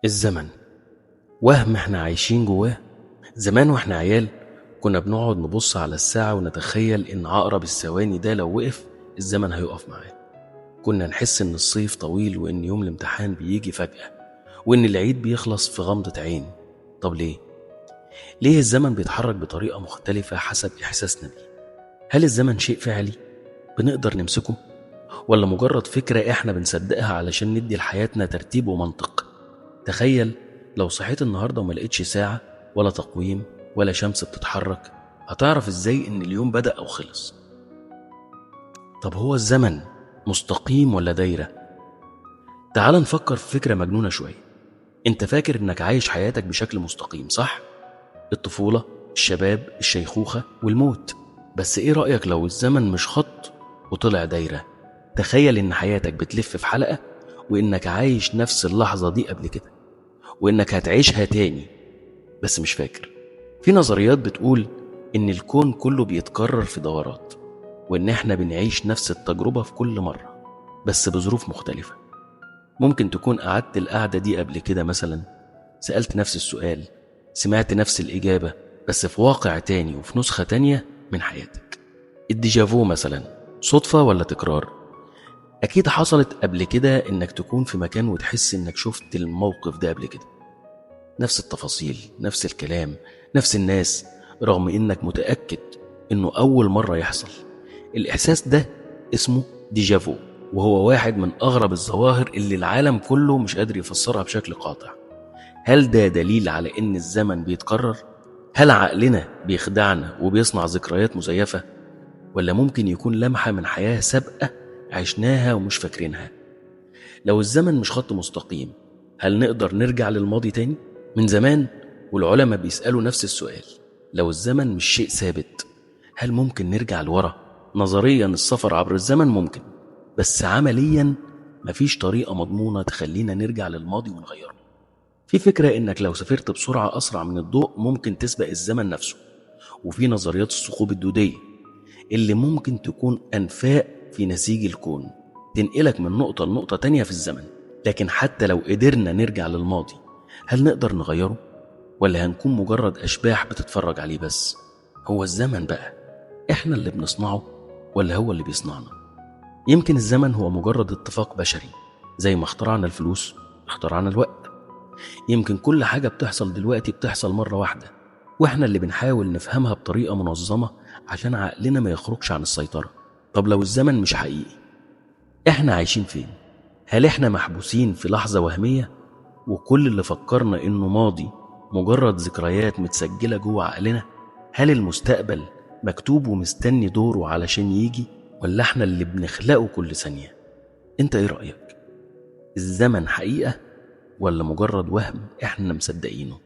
الزمن وهم احنا عايشين جواه. زمان واحنا عيال كنا بنقعد نبص على الساعة ونتخيل ان عقرب الثواني ده لو وقف الزمن هيقف معاه. كنا نحس ان الصيف طويل وان يوم الامتحان بيجي فجأة وان العيد بيخلص في غمضة عين. طب ليه؟ ليه الزمن بيتحرك بطريقة مختلفة حسب إحساسنا بيه؟ هل الزمن شيء فعلي بنقدر نمسكه، ولا مجرد فكرة احنا بنصدقها علشان ندي لحياتنا ترتيب ومنطق؟ تخيل لو صحيت النهاردة وما لقيتش ساعة ولا تقويم ولا شمس بتتحرك، هتعرف ازاي ان اليوم بدأ او خلص؟ طب هو الزمن مستقيم ولا دايرة؟ تعال نفكر في فكرة مجنونة شوية. انت فاكر انك عايش حياتك بشكل مستقيم، صح؟ الطفولة، الشباب، الشيخوخة والموت. بس ايه رأيك لو الزمن مش خط وطلع دايرة؟ تخيل ان حياتك بتلف في حلقة، وانك عايش نفس اللحظة دي قبل كده، وانك هتعيشها تاني بس مش فاكر. في نظريات بتقول ان الكون كله بيتكرر في دورات، وان احنا بنعيش نفس التجربة في كل مرة بس بظروف مختلفة. ممكن تكون قعدت القعدة دي قبل كده مثلا، سألت نفس السؤال، سمعت نفس الإجابة، بس في واقع تاني وفي نسخة تانية من حياتك. الديجافو مثلا، صدفة ولا تكرار؟ أكيد حصلت قبل كده إنك تكون في مكان وتحس إنك شفت الموقف ده قبل كده، نفس التفاصيل، نفس الكلام، نفس الناس، رغم إنك متأكد إنه أول مرة يحصل. الإحساس ده اسمه ديجافو، وهو واحد من أغرب الظواهر اللي العالم كله مش قادر يفسرها بشكل قاطع. هل ده دليل على إن الزمن بيتكرر؟ هل عقلنا بيخدعنا وبيصنع ذكريات مزيفة؟ ولا ممكن يكون لمحة من حياة سابقة عشناها ومش فاكرينها؟ لو الزمن مش خط مستقيم، هل نقدر نرجع للماضي تاني؟ من زمان والعلماء بيسألوا نفس السؤال، لو الزمن مش شيء ثابت هل ممكن نرجع لورا؟ نظريا السفر عبر الزمن ممكن، بس عمليا مفيش طريقة مضمونة تخلينا نرجع للماضي ونغيره. في فكرة إنك لو سافرت بسرعة أسرع من الضوء ممكن تسبق الزمن نفسه، وفي نظريات الثقوب الدودية اللي ممكن تكون أنفاق في نسيج الكون تنقلك من نقطة لنقطة تانية في الزمن. لكن حتى لو قدرنا نرجع للماضي، هل نقدر نغيره؟ ولا هنكون مجرد أشباح بتتفرج عليه بس؟ هو الزمن بقى إحنا اللي بنصنعه ولا هو اللي بيصنعنا؟ يمكن الزمن هو مجرد اتفاق بشري، زي ما اخترعنا الفلوس اخترعنا الوقت. يمكن كل حاجة بتحصل دلوقتي بتحصل مرة واحدة، واحنا اللي بنحاول نفهمها بطريقة منظمة عشان عقلنا ما يخرجش عن السيطرة. طب لو الزمن مش حقيقي، احنا عايشين فين؟ هل احنا محبوسين في لحظة وهمية وكل اللي فكرنا انه ماضي مجرد ذكريات متسجلة جوه عقلنا؟ هل المستقبل مكتوب ومستني دوره علشان يجي، ولا احنا اللي بنخلقه كل ثانية؟ انت ايه رأيك؟ الزمن حقيقة ولا مجرد وهم احنا مصدقينه؟